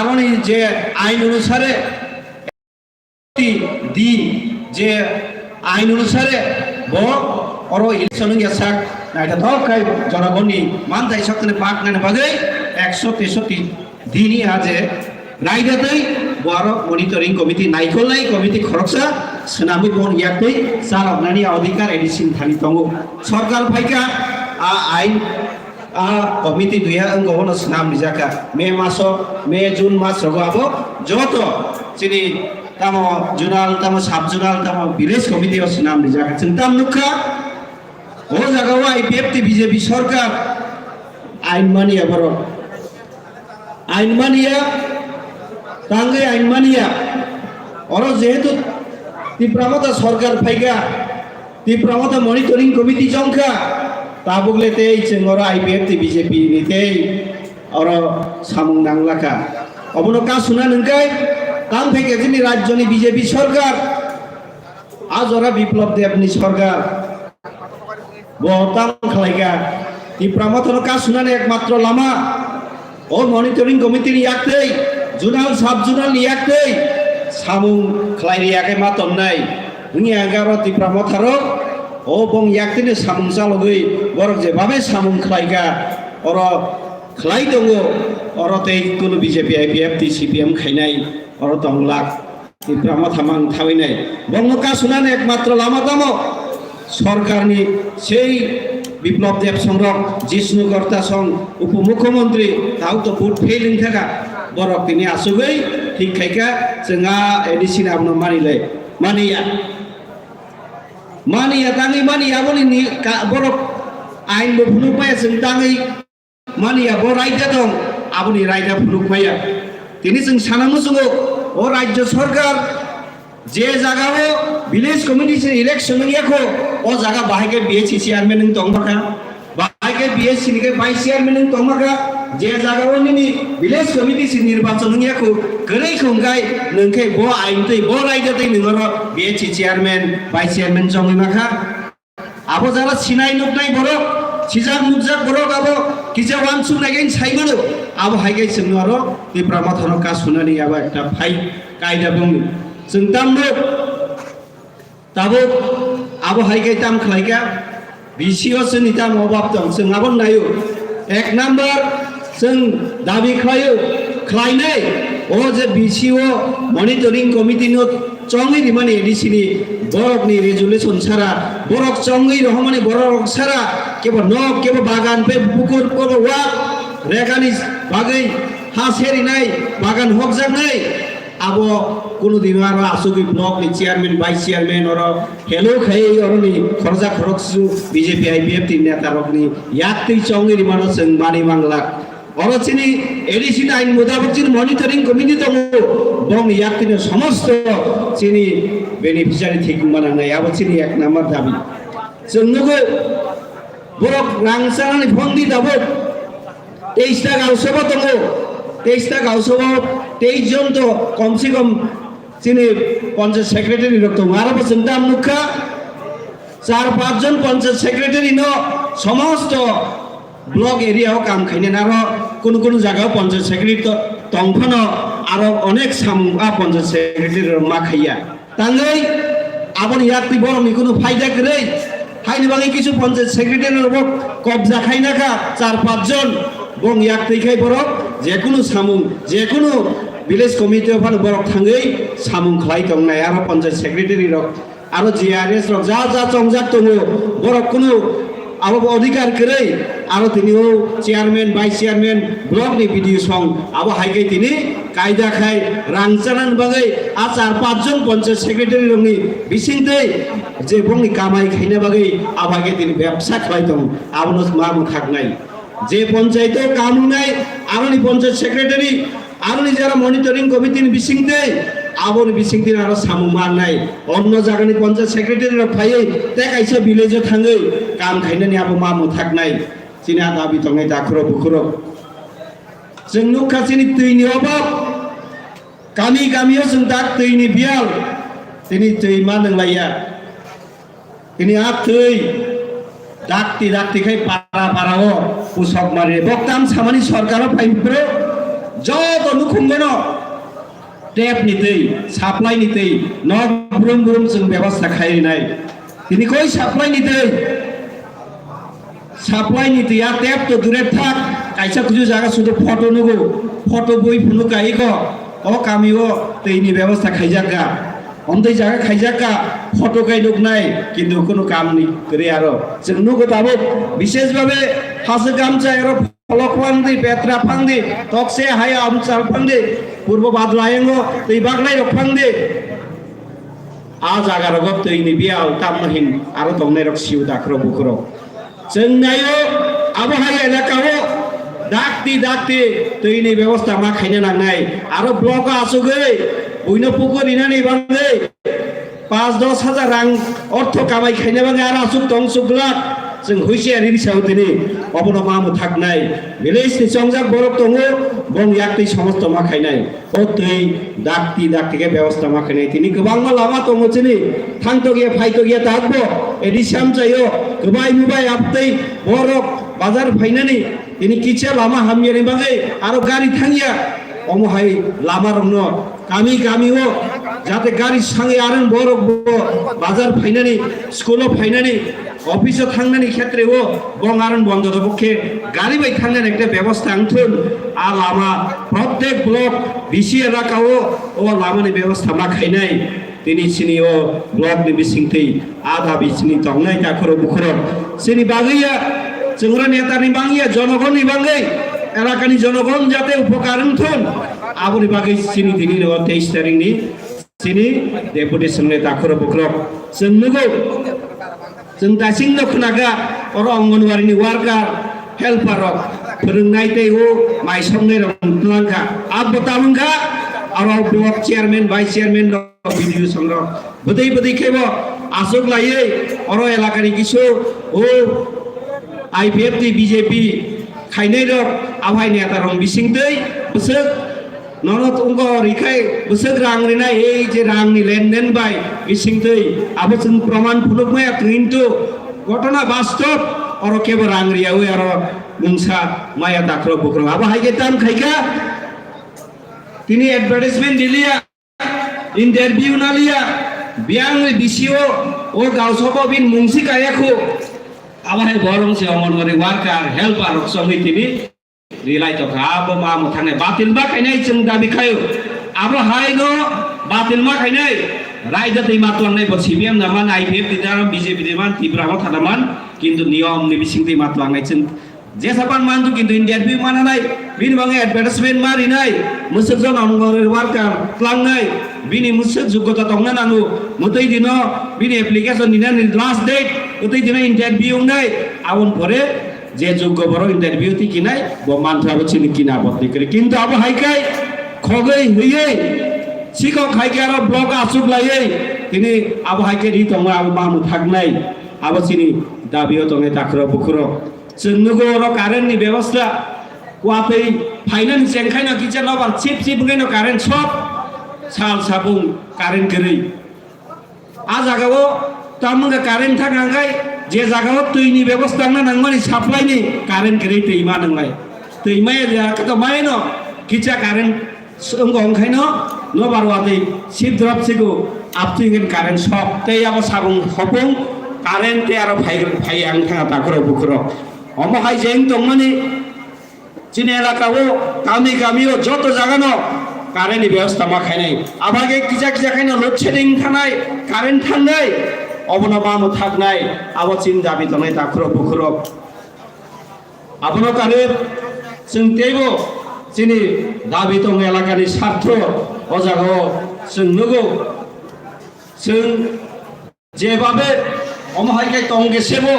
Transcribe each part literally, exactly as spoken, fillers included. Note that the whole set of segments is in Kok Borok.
aroni je ain onusare di je ain onusare bo oro election wngya sak naithothok khai jonogonni manthai soktwni bak nani bagwi ekso teisoti dini ha je naida tei bo aro monitoring committee naikolnai committee khoroksa swnamwi bon yak tei chaloknani adhikar A D C ni thani tongo. Sorkar phaikha a ain a committee duya wngkha bono swnam rijak kha. May maso, May, June mas rogo abo joto chini tamo zonal, tamo sub zonal, tamo village committee o swnam rijak kha. Chwng tam nukha, o jaga o I P F T B J P sorkar ain mani aborok. Ain mania, tangwi ain mania. Oro jehetu Tipra Motha sorkar phaikha, Tipra Motha monitoring committee chongkha, tabuk le tei chwng oro I P F T B J P ni tei oro samung nanglakha. Obono kasuna nungkai, tam phaikha chini rajyoni B J P sorkar, a jora Biplab Deb ni sorkar. Bo tamo khlaikha, Tipra Mothano kasunani ekmatro lama, o monitoring committee ni yaktwi, zonal sub zonal ni yaktwi samung khlai riyakhe ma tongnai. Wngya hwnkhe oro Tipra Motharo, o bong yaktwino samung chalogwi borok jebabe samung khlaikha, oro khlai tongo, oro tei kunu B J P, I P F T, C P M khainai, oro tonglak. Tipra Motha mang thawi nai. Bongno kasunani ekmatro lama tamo? Sorkarni sei Biplab Deb songrok, Jishnu Gorta song, Upo Mukhyamantri, tau to vote fail wngthaka. Borok tini asugwi thik khaika, chwng a A D C ni abono mani lai. Mani ya. Mani ya, tangwi mani ya, aboni ni ka-, borok ain bo phunuk maya, chwng tangwi mani ya, bo raida tong, aboni raida phunuk maya. Tini chwng sana muchungo, o rajya sorkar je jaga o village committee se election wngya kho, o jaga bahai khe B H C chairman wng tong bwkha, bahai khe B H C ni khe vice chairman wng tong bwkha, je jaga o nini village committee se nirbachon wngya kho, kwrwi kho hwnkhe nwng khe bo ain twi, bo raida twi nwng oro B H C chairman, vice chairman chongwi makha. Abo jara sinai nuknai borok, sijak nukjak borok abo kisa wansuk nai khe sai mano. Abo hai khe chwng oro Tipra Mothano kasunani abo ekta phai kaida bongni. Chwng tam nuk, tabuk abo hai khe tam khlai kha, B C O chwngni tam obab tong, chwng abo naio. Ek number, chwng dabi khlaio, khlainai, o je B C O monitoring committee no chongwi rimani A D C ni borokni resolution sara, borok chongwi rohormani borok sara, kebo nok, kebo bagan, pe bukur, kebo wak, rekani bagwi ha serinai, bagan hokjaknai, abo kunu dino aro asugwi block ni chairman, vice chairman oro hello khai oroni khoroksa khoroksu B J P I P F T neta rokni yaktwi chongwi rimano chwng mani manglak. Oro chini A D C ni ain mutabok chini monitoring committee tongo, bongni yaktwino somosto chini beneficiary thik wngma nangnai, abo chini ek number dabi. Chwng nugo borok rang chanani phondi tabuk teis ta gausaba tongo, teis ta gausaba teis jon to kom se kom chini panchayat secretary rok tongo, aro bo chwng tam nukha char panch jon panchayat secretary no somosto block area o kam khainai, aro kunu kunu jaga o panchayat secretary to tong phano aro onek samung a panchayat secretary rok ma khaiya. Tangwi aboni yaktwi borokni kunu phaida kwrwi, haini bagwi kisu panchayat secretary rok kobja khaina kha char panch jon, bong yaktwi khai borok jekunu samung, jekunu village committee o phano borok thangwi samung khlai tongnai, aro panchayat secretary rok aro G R S rok ja ja chongjak tongo, borok kunu abo bo adhikar kwrwi, aro tini o chairman, vice chairman, block ni B D O song, abo hai khe tini kaida khai rang chanani bagwi a char panch jon panchayat secretary rokni bisingtwi je bongni kamai khaina bagwi abo hai khe tini bebsa khlai tongo, abono ma mwthaknai. Je panchayat o kam wngnai, aroni panchayat secretary, aroni jara monitoring committee ni bisingtwi, aboni bisingtwi aro samung mannai. Onno jagani panchayat secretary rok phaiwi tei kaisa village o thangwi kam khainani abo ma mwthaknai. Chini a dabi tongnai takhurok bukhurok. Chwng nukha chini twini obab. Kami kami o chwng dak twini biyal. Tini twi ma nwnglaiya. Tini a twi dakti dakti khai para para o pusok mari. Boktam samani sorkar o phai phre. Joto nukhungo no tap ni twi, supply ni twi, nok brum brum chwng bebostha khai rinai. Tini koi supply ni twi? Supply ni twi a tap to dure thak, kaisa kuchu jaga sudu photo nugo, photo bui phunu kai ko, o kami o twi ni bebostha khaijak ga. Omtwi jaga khaijak ga, photo kai nuknai, kintu kunu kam ni kwrwi aro. Chwng nugo tabuk, bishesh babe hase gamcha ero pholok phangdi, petra phangdi, tokse haya amchal phangdi, purbo badlayango twi baglai rok phangdi. A jaga rogo twi ni biyal tamno hin aro tongnai rok siu dakhro bukhro. Chwng naio abo hai elaka o dakti dakti twi ni bebostha ma khaina nangnai. Aro block o asugwi buino pukur rinani bagwi panch dos hajar rang ortho kamai khaina bagwi aro asuk tong suk glak. Chwng huisiyari ri sao tini obono ma mwthaknai. Village ni chongjak borok tongo, bong yaktwi somosto ma khainai. O twi dakti dakti khe bebostha ma khainai. Tini kwbangma lama tongo chini. Thangtokya phaitokya tatbo A D C amchaio kwbai mubai abtwi borok bazar phainani tini kisa lama hamyani bagwi aro gari thangya. Omo hai lama rokno kami kami o jate gari sangwi arang borok bo bazar phainani, school o phainani, office o thangnani khetre o bong arang bondo dobo khe gari bai thangnani ekta bebostha wngthun. A lama protek block B C elaka o o lamani bebostha ma khainai. Tini chini o block ni bisingtwi a dabi chini tongnai takhoro bukhoro chini bagwi ya, chwngno neta ni bangya, jonogon ni bangwi, elaka ni jonogon jate upokar wngthun, aboni bagwi chini tini o teis tarik ni chini deputation ni takhoro bukhoro chwng nugo. Chwng daising no khwnaga, oro Anganwadi ni worker, helper rok phwrwngnai tei o mai songnai rok twlang kha. Abo tamung kha, aro block chairman, vice chairman rok, B D O song rok bwtwi bwtwi khe bo aswk laiwi oro elaka ni kisu o I P F T B J P khainai rok, abo hai neta rok bising twi bwswk nono tongo rikhai bwswk rang rinai, ei je rang ni lenden bai bising twi abo chwng proman phunuk maya, kintu ghotona bastob oro kebo rang riyawi aro mungsa maya dakhro bukhro abo hai khe tam khai kha. Tini advertisement diliya, interview naliya, biang ni B C O o gausabo bin mungsi kaya khu. Abo hai borong se Anganwadi worker, helper rok songwi tini rilai tokha, abo ma mwthaknai batil ma khainai chwng dabi khaio. Abo hai no batil ma khainai, raida twi ma tlangnai bo C P M da man, I P F T da man, B J P da man, Tipra Motha da man, kintu niyom ni bising twi ma tlangnai chwng jesa pan man tu kintu interview ma nanai, bini bagwi advertisement ma rinai, mwswk jon Anganwadi worker tlangnai, bini mwswk jogota tongna nango, mwtwi dino bini application dinani last date, mwtwi dino interview wngnai, aboni pore je joggo borok interview twi kinai, bo manthra bo chini kina botni kwrwi. Kintu abo hai khe khogwi hwiwi sikok hai khe aro block aswk laiwi tini abo hai khe ri tongo, abo ma mwthaknai, abo chini dabi o tongnai takhro bukhro. Chwng nugo oro current ni bebostha, watwi phainani chengkhaino kisa nobar chip chip wngkhaino current sok, sal sabung current kwrwi. A jagao tamo wngkha current thang hangkai, je jagao twi ni bebostha wngna nangmani supply ni current kwrwi twi ma nanglai. Twi maya jagao to maya no kisa current wngkha wngkhaino nobar watwi sip drop sigo aptwi wngkha current sok tei abo sabung hopung current tei aro phai phai ang thanga takhro bukhro. Omo hai jeng tongmani chini elaka o kami kami o joto jaga no current ni bebostha ma khainai. Abage kisa kisa khaino load shedding thanai, current thangnai, obono ma mwthaknai, abo chini dabi tongnai takhro bukhro. Abono kare chwng teibo chini dabi tong elakani sartho o jagao chwng nugo. Chwng jebabe omo hai khe tong khe sebo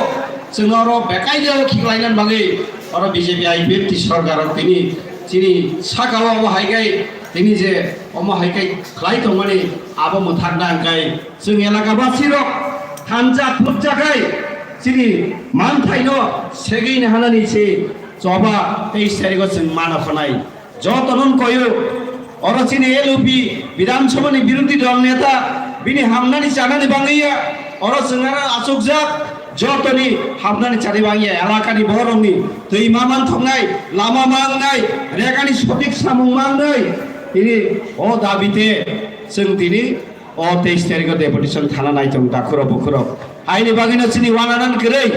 chwng oro bekaineo khiklainani bagwi oro B J P I P F T sorkar rok tini chini sakao omo hai khe tini je omo hai khe khlai tongmani abo mwthakna hwnkhe chwng elakabasi rok thansa thupsa khai chini manthaino segwini hanani se choba teis tarikho chwng mano khwnai. Jotono koyo, oro chini L U P Bidhan Sabha ni birodhi dol neta, bini hamnani chanani bangwi ya, oro chwng aro achukjak, Jotoni hapnani chari bangya elakani borokni twi ma manthoknai, lama mangnai, regani sotik samung mangnai, tini o dabite chwng tini o teis tarikho deputation thana nai tongo takhurok bukhurok. Aini bagwino chini wananan kwrwi.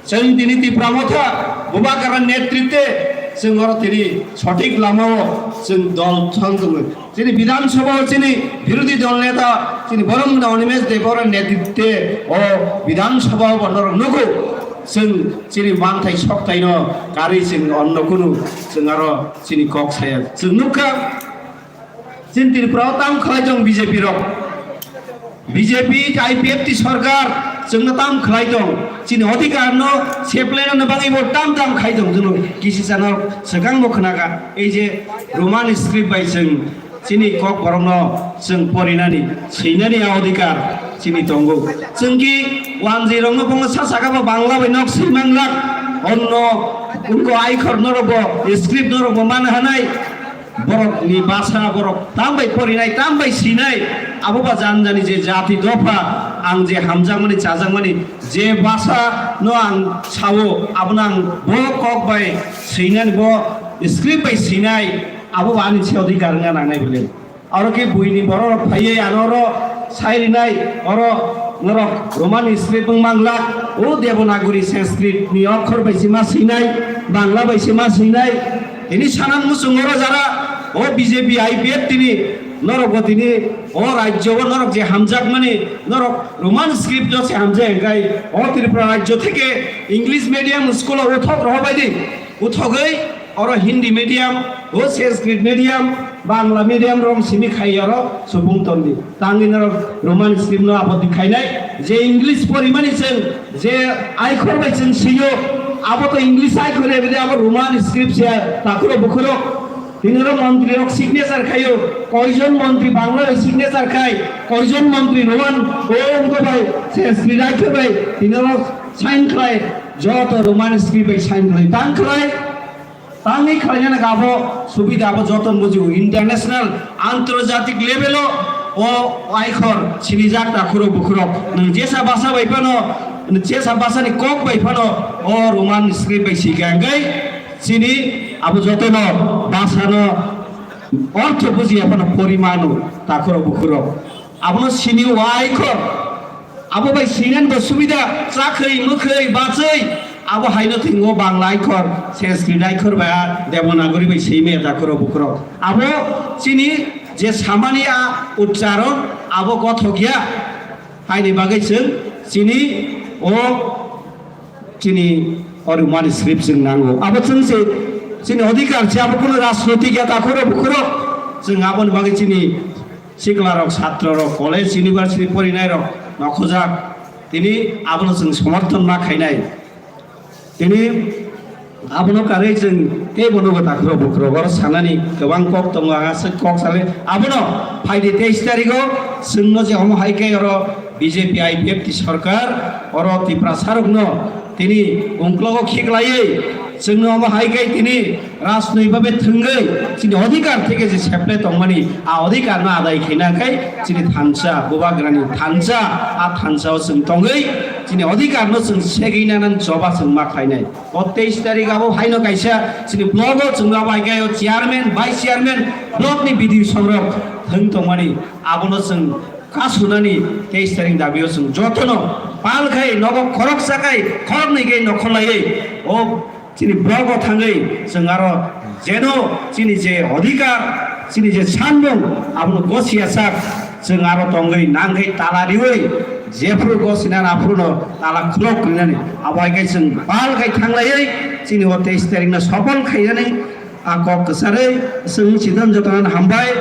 Chwng tini Tipra Motha Bubagra netritwe chwng oro tini sotik lamao chwng dol thang tongo. Chini Bidhan Sabha o chini birodhi dol neta chini Boromgwna Animesh Debbarma netritwe o Bidhan Sabha o bo norok nugo. Chwng chini manthai soktaino karwi chwng onno kunu chwng aro chini kok saya. Chwng nukha chini Tripura o tam khlai tong B J P rok. B J P, I P F T sorkar chwngno tam khlai tong. Chini odhikar no seplaina bagwi bo tam tam khai tong. Chwng kisi channel swkang bo khna kha. Ei je Roman script bai chwng chini kok borok no chwng porinani, swinani a odhikar chini tongo. Chwng ki wanjwi rok no bongno sa saka bo Bangla bai nok swi manglak. Onno unko aikhor norok bo script norok bo man hanai. Borok ni basa borok tam bai porinai, tam bai swinai. Abo ba jan jani je jati dopha ang je hamjakmani chajakmani je basa no ang sao, abono ang bo kok bai swinani, bo script bai swinai. Abo ba ani se odhikar wngna nangnai bile. Oro khe buini borok rok phaiwi ano oro sai rinai, oro norok Roman script wng manglak, o Devanagari Sanskrit ni okhor bai se ma swinai, Bangla bai se ma swinai. Tini sanam muchung oro jara o B J P I P F T ni norok bo tini o rajyo o norok je hamjakmani norok Roman script o se hamjak, hingkai o Tripura rajyo theke English medium school o uthok rohor bai di, uthogwi oro Hindi medium, o Sanskrit medium, Bangla medium rok simi khai oro subung tondi. Tangwi norok Roman script no abodi khainai, je English porimani chwng, je aikhor bai chwng sio, abo to English aikhor ya, bini abo Roman script se takhuro bukhuro. Tini oro montri rok signature khaio, koijon montri Bangla bai signature khai, koijon montri Roman o wngko bai Sanskrit aikhor bai, tini oro sign khlai, joto Roman script bai sign khlai, tang khlai. Tangwi khlainani abo subida abo joton bujigo. International, antarjatik level o, o aikhor sinijak takhurok bukhurok. Nwng jesa basa bai phano, jesa basani kok bai phano o Roman script bai sika hwnkhe chini abo jotono basano ortho bujiya phano porimano takhurok bukhurok. Abono sini o aikhor. Abo bai sinani bo subida, chakhwi, mwkhwi, bachwi. Abo haino thingo Bangla aikhor, Sanskrit aikhor bai a Devanagari bai simi a takhuro bukhuro. Abo chini je samani a uchcharon, abo gothok ya. Haini bagwi chwng chini o chini o Roman script chwng nango. Abo chwng se chini odhikar se, abo kuno rajnotik ya takhuro bukhuro. Chwng aboni bagwi chini siklarok, chatrorok, college, university porinairok nokhojak, tini abono chwng somorthon ma khainai. Tini abono karwi chwng teibo nugo takhuro bukhuro, oro sanani kwbang kok tongo, ang aswk kok sale. Abono phaidi teis tarigo chwngno je omo hai khe oro B J P I P F T sorkar oro Tiprasarokno tini ungklogo khiklaiwi chwngno omo hai khe tini rajnoi babe thwngwi chini odhikar theke je seple tongmani, a odhikar no adai khaina khai chini thansa, Bubagrani thansa, a thansa o chwng tongwi chini odhikar no chwng segwi nana choba chwng ma khlainai. O teis tarik abo haino kaisa chini block o chwng abo hai khe o chairman, vice chairman, block ni B D O songrok thwng tongmani, abono chwng kasunani teis tarik dabi o chwng jotono pal khai nogo khoroksa khai khoroknwi khai nokhorlaiwi o chini block o thangwi chwng aro jeno chini je odhikar, chini je sanmung abono gosiya sak chwng aro tongwi nangkhai tala riwi jephru gosina aphruno tala khulok rinani abo hai khe chwng pal khai thanglaiwi chini o teis tarik no sopol khainani a kok kwcharwi chwng chidam jotono hambai.